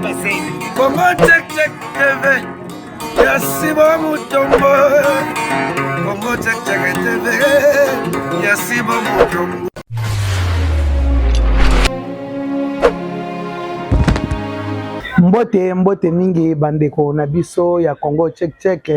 Congo Check Check TV ya Sibo Mutombo. Congo Check Check TV ya Sibo Mutombo. Mbote mbote mingi bandeko na biso ya Congo Check Check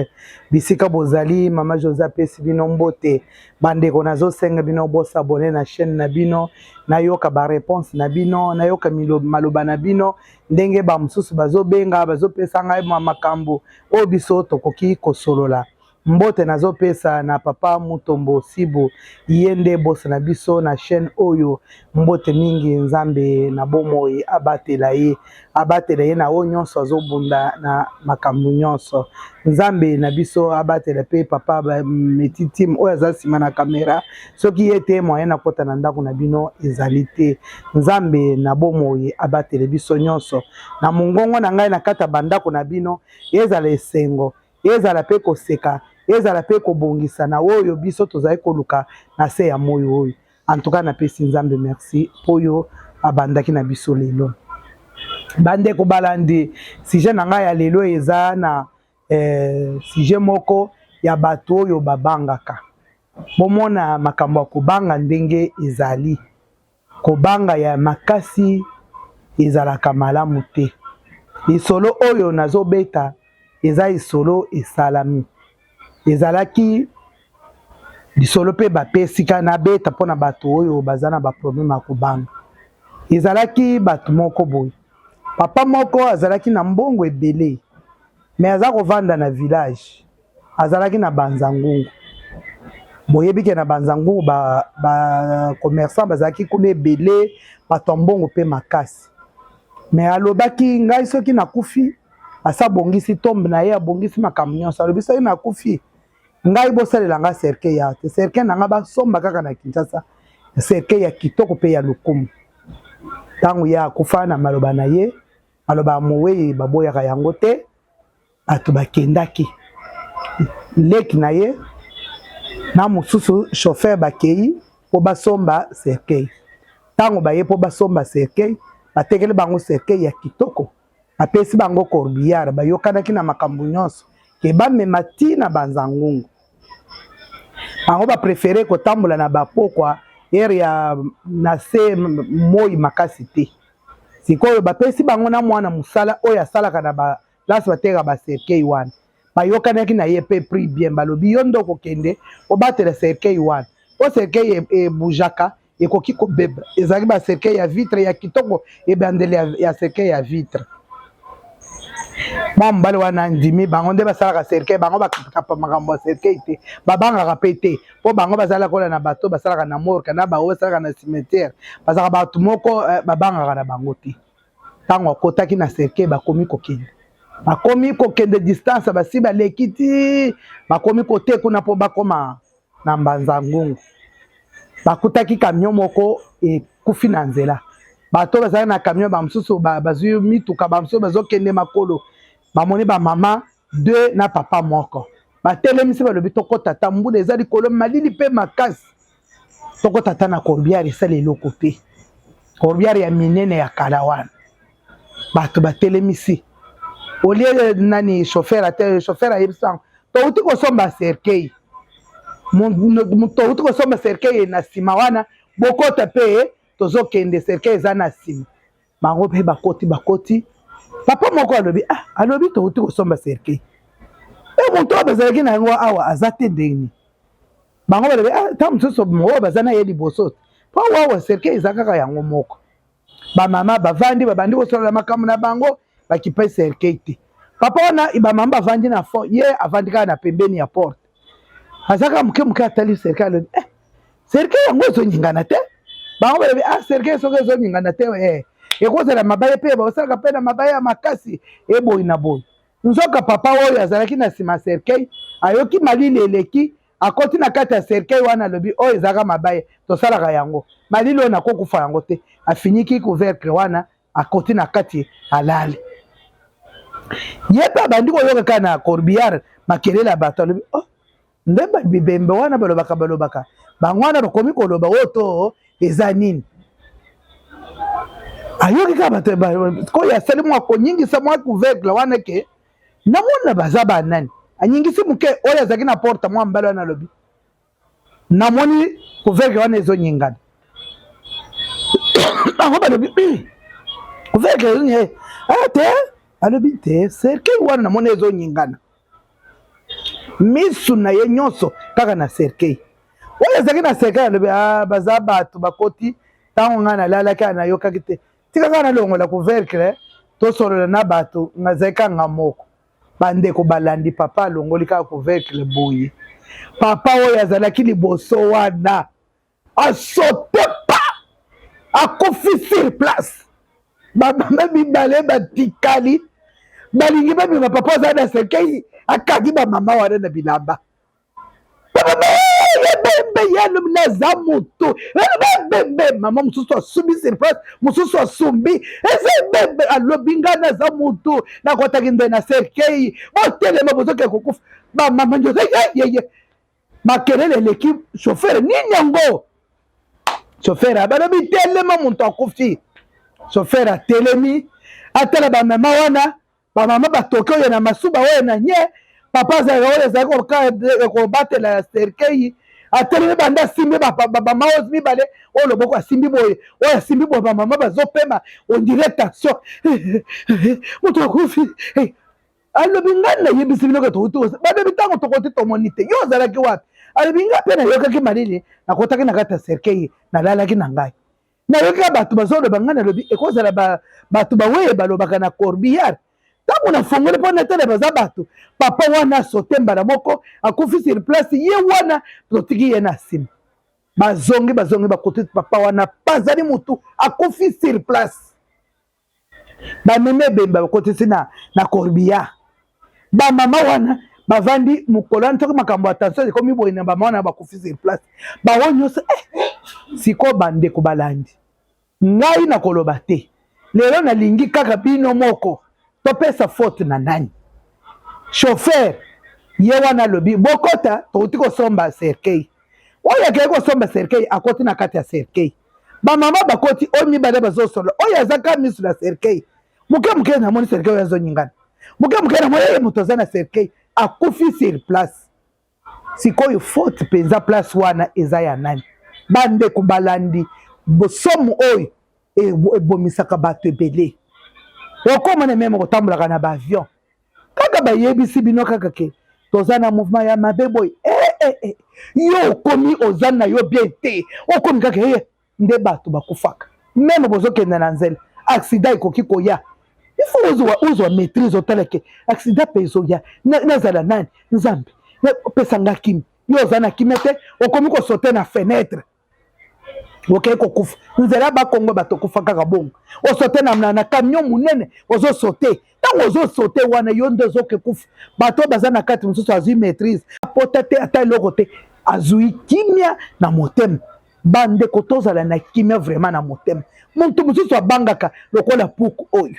bisika bozali, mama Jose apesi bino mbote. Bandeko nazosenga bino bosabone na chaîne na bino, nayoka ba réponse na bino, nayoka maloba na bino ndenge ba mosusu bazobenga bazopesa ngai mwa makambo oyo biso tokoki kosolola. Mbote nazopesa na papa Mutombo Sibu, ye nde boss na biso na chaîne oyo. Mbote mingi, Nzambe na bomoi abatela ye, abatela ye na oyo nyonso azobunda na makambo nyonso. Nzambe na biso abatela pe papa Meti Team oyo aza nsima na kamera. Soki ye te, moyen nakota na ndako na bino ezali te. Nzambe na bomoi abatele biso nyonso. Na mongongo na ngai na kati ya bandako na bino, ezala esengo, ezala pe koseka, ezala pe kobongisa na oyo biso tozali koluka na se ya moi oyo. En tout cas napesi Nzambe merci oyo abandaki na biso lelo. Bandeko balandi, sujet na ngai ya lelo eza na sujet moko ya bato oyo babangaka. Bomona makambo ya kobanga ndenge ezali. Kobanga ya makasi ezalaka malamu te. Lisolo oyo nazobeta eza lisolo esalami. Ezalaki lisolo pe bapesi ka nabeta mpona bato oyo baza na ba problème ya kobanga. Ezalaki bato moko boye, papa moko azalaki na mbongo ebele mais aza kovanda na village, azalaki na Banza-Ngungu. Boyebi ke na Banza-Ngungu ba commerçant bazalaki kuna ebele, bato ya mbongo pe makasi. Mais alobaki ngai soki nakufi, asi abongisi tombe na ye, abongisi makambo nyonso, alobi soki nakufi ngai bosalela ngai cercueil ya te, cercueil na ngai basomba kaka na Kinshasa, cercueil ya kitoko pe ya lokumu. Ntango ye akufa na maloba na ye, maloba ya mowei baboyaka yango te, bato bakendaki leki na ye na mosusu chauffeur bakei mpo basomba cercueil. Ntango baye mpo basomba cercueil, batekeli bango cercueil ya kitoko, bapesi bango corbillard, bayokanaki na makambo nyonso ke bamema ti na Banza-Ngungu. Bango ba prefere kotambola na bapokwa heure ya na se moi makasi te. Sikoyo bapesi bango na mwana mosala oyo asalaka na ba place bateka ba cercueil wana, bayokanaki na ye pe prix bien, balobi yo nde okokende obatela cercueil wana po cercueil eboujaka, ekoki kobeba. Ezalaki ba cercueil ya vitre ya kitoko, ebandeli ya cercueil ya vitre. Mwa mobali wana andimi, bango nde basalaka cercueil, bango bakapa makambo ya cercueil te, babangaka pe te po bango bazala kola na bato basalaka na morgue na baoyo basalaka na cimetière, bazalaka bato moko babangaka na bango te. Ntango akotaki na cercueil, bakomi kokende, bakomi kokende distance, basi baleki ti bakomi kote kuna po bakoma na Mbanza-Ngungu. Bakutaki camion moko ekufi na nzela. Bato bazali na camion, ba mosusu bazwi mituka, ba mosusu bazokende makolo. Bamoni ba mama deux na papa moko batelemisi, balobi tokota ata mbula eza likolo, malili pe makasi, tokota ata na corbillard, esala eloko te. Corbillard ya minene ya kala wana, bato batelemisi olie nani chauffeur ate, chauffeur ayebisi bango touti kosomba cercueil, touti kosomba cercueil na nsima wana, bokota pe tozokende, cercueil eza na nsima. Bango pe bakoti, bakoti, papa moko alobi ah, alobi touti kosomba cercueil e moto oyo bazalaki na yango awa aza te ndenge nini? Bango balobi ah, ntango mosusu oyo baza na ye liboso po awa cercueil eza kaka yango moko. Ba mama bavandi, babandi kosolola makambo na bango, bakipe cercueil te. Papa wana, ba mama bavandi na fond, ye avandi kaka na pembeni ya porte, aza kaka moke moke, atali cercueil, alobi cercueil yango ezoningana te. Bango balobi ah, cercueil soki ezoningana te, ekozala mabaya pe basalaka pe na mabaya ya makasi eboyi na boyi. Nzoka papa oyo azalaki na nsima ya cercueil ayoki malili eleki, akoti na kati ya cercueil wana, alobi oyo ezalaka mabaya tosalaka yango, malili oyo nakokufa yango te. Afiniki couvercle wana, akoti na kati, alali. Ye pe abandi koyoka kaka na corbillard makelele ya bato, alobi oh, nde ba bibembe wana balobaka balobaka bango wana bakomi koloba oyo to eza nini. Ayoki kaka bato koyo asali mwa konyingisa mwa couvercle wana ke namona baza banani. Anyingisi moke, oyo azalaki na porte mwa mbala wana alobi namoni couvercle wana ezonyingana. Bango balobi couvercle ezonyingana ah, te. Alobi te, cercueil wana namoni ezonyingana. Misu na ye nyonso kaka na cercueil oyo ezalaki na cercueil. Alobi ah, baza bato bakoti ntango ngai nalalaki, nayokaki te, tika kaka nalongola couvercle tosolola na bato, nazalaki kanga moko. Bandeko balandi, papa alongoli kaka couvercle boye, papa oyo azalaki liboso wana asote pa, akufi sur place. Bamama mibale batikali balingi babima, papa aza na cercueil, akangi bamama wana na bilamba. Bembe ye alobi naza motu bembe, mama mosusu asumbi sur place, mosusu asumbi eza bembe, alobi ngai naza motu nakotaki nde na cercueil, botelema bozoke kokufa. Bamama nyonso yeyeye, makelele eleki. Chauffeur nini yango, chauffeur balobi telema, moto akufi. Chauffeur atelemi, atala bamama wana, bamama batoki oyo na masuba oyo na nye. Papa azalaka oyo azalaki kobatela cercueil, atelemi banda asimbi bamama oyo mibale, oyo loboko asimbi boye, oyo asimbi boye. Bamama bazopema, on dirait tension, moto akufi. Alobi ngai nayebisi bino ke touti, balobi ntango tokoti tomoni te, yo ozalaki wapi? Alobi ngai mpe nayokaki malili, nakotaki na kati ya cercueil, nalalaki na ngai, nayoki bato bazoloba. Ngai nalobi ekozala bato baweye balobaka na corbillard. Ntango nafongoli mpo natala baza bato, papa wana asote mbala moko, akufi sur place. Ye wana totiki ye na nsima, bazongi bazongi, bakoti papa wana pazali motu, akufi sur place. Bamemi ebemba, bakotisi na corbillard. Bamama wana bavandi mokolo wana, soki makambo ya tension ekomi boye na bamama wana bakufi sur place, bango nyonso eh. Sikoyo bandeko balandi ngai na koloba te lelo, nalingi kaka bino moko topesa faute na nani. Chauffeur ye wana alobi bokota, touti kosomba cercueil. Oyo akei kosomba cercueil akoti na kati ya cercueil, bamama bakoti, oyo mibale bazosolola, oyo aza ka miso na cercueil. Moke moke namoni cercueil oyo azonyingana, moke moke namoni ye moto aza na cercueil akufi sur place. Sikoyo faute mpenza place wana eza ya nani? Bandeko balandi, bosomo oyo ebomisaka bato ebele. Okomona même kotambolaka na baavion, kaka bayebisi bino kaka ke toza na mouvement ya mabe boye, eh, eh, eh. Yo okomi oza na yo bien te, okomi kaka ye nde bato bakufaka. Même bozokende na nzela, accident ekoki koya, il faut ozwa maîtrise, otala ke accident mpe ezoya, nazala nani, Nzambe opesanga kimi. Yo oza na kimia te, okomi kosote na fenêtre, okei kokufa nzela. Bakongo bato okufa kaka bongo, osote na camion monene, ozosote. Ntango ozosote wana, yo nde ozoke kufa. Bato oyo baza na kati, mosusu azwi maîtrise, apota te, ata eloko te, azwi kimia na motema. Bandeko, tozala na kimia vraiment na motema. Moto mosusu abangaka lokola puku oyo,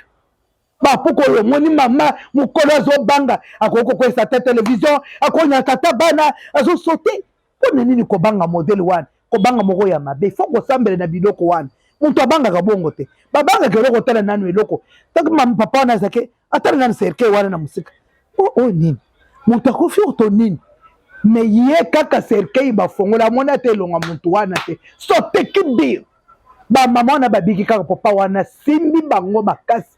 bapuku oyo omoni mama mokolo azobanga, akoki kokwesa ata télévision, akonyata ata bana, azosote. Mpo na nini kobanga modèle wana? Kobanga moko ya mabe, faut kosambela na biloko wana. Moto abangaka bongo te, babangaka eloko. Otala nanu eloko, tango papa wana azalaki, atala nanu cercueil wana na mosika, oyo nini, moto akufi oto nini? Mais ye kaka cercueil bafongola, amoni ata elonga motu wana te, soteki bir. Bamama wana babiki kaka papa wana simbi bango makasi,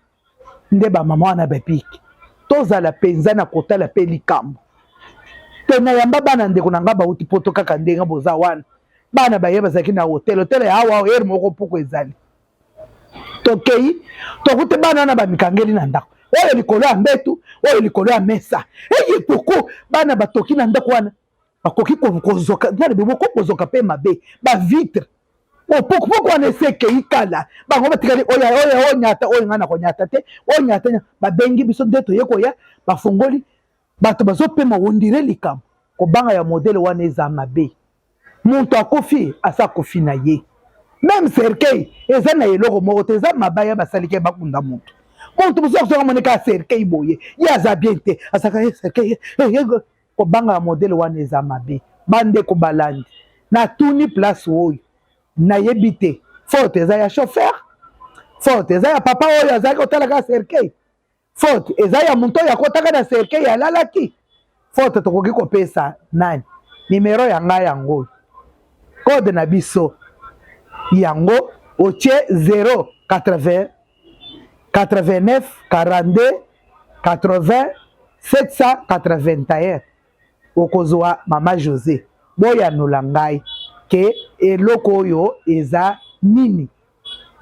nde bamama wana babiki. Tozala mpenza na kotala mpe likambo te. Nayamba bana ndeko na ngai bauti Poto, kaka ndenge boza wana. Bana baye bazalaki na hotel, hotel ya awa ere moko mpuku ezali. Tokei, tokute bana wana bamikangeli na ndako, oyo likolo ya mbetu, oyo likolo ya mesa. Eye koko bana batoki na ndako wana, bakoki kozoka nani, bokoki kozoka mpe mabe bavitre. Pokopoko wana esi ekei kala, bango batikali oyo oyo onyata, oyo ngai nakonyata te, oyo nyata. Babengi biso nde toye koya, bafongoli, bato bazopema, on dirait likambo. Kobanga ya modèle wana eza mabe. Moto akufi, asa akufi na ye. Même cercueil eza na eloko moko te, eza mabaya basaliki bakunda moto. Moto mosusu akozonga moneka cercueil boye, ye aza bien te, azalaka ye cercueil. Kobanga ya modèle wana eza mabe. Bandeko balandi, natuni place oyo, nayebi te faute eza ya chauffeur. Faute eza ya papa oyo azalaki kotala kaka cercueil? Faute eza ya moto oyo akotaka na cercueil alalaki? Faute tokoki kopesa nani? Nimero ya ngai yango, code na biso yango, otie 0 80 89 42 80 781, okozwa mama José. Boyanola ngai ke eloko oyo eza nini?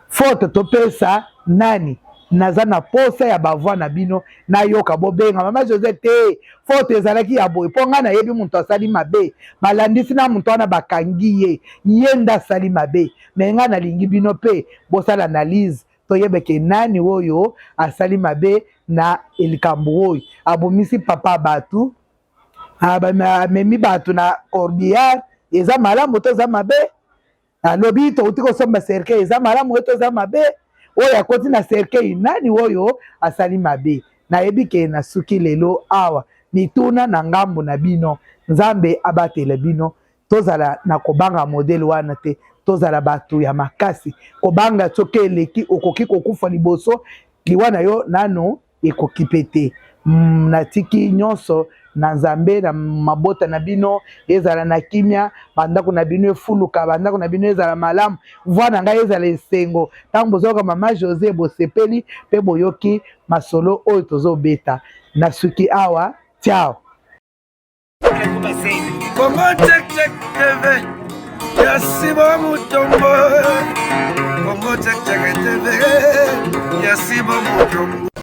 Faute topesa nani? Naza na posa ya bavoix na bino, nayoka. Bobenga mama José te, faute ezalaki ya boye, mpo ngai nayebi moto asali mabe, balandisi na moto wana, bakangi ye, ye nde asali mabe. Me ngai nalingi bino mpe bosala analyse, toyebeke nani oyo asali mabe na likambo oyo. Abomisi papa bato, amemi bato na corbillard, eza malamu to eza mabe? Alobi touti kosomba cercueil, eza malamu oyo to eza mabe? Oyo akoti na cercueil, nani oyo asali mabe? Nayebi ke nasuki lelo awa. Mituna na ngambo na bino. Nzambe abatela bino. Tozala na kobanga modele wana te, tozala bato ya makasi. Kobanga soki eleki, okoki kokufa liboso liwa na yo nano ekoki mpe te. Natiki nyonso na Nzambe. Na mabota na bino ezala na kimia, bandako na bino efuluka, bandako na bino ezala malamu. Voix na ngai ezala esengo ntango bozoyoka mama José, bosepeli mpe boyoki masolo oyo tozobeta. Nasuki awa, ciao. Congo Check Check TV ya Simon Mutombo. Congo Check Check TV ya Simon Mutombo.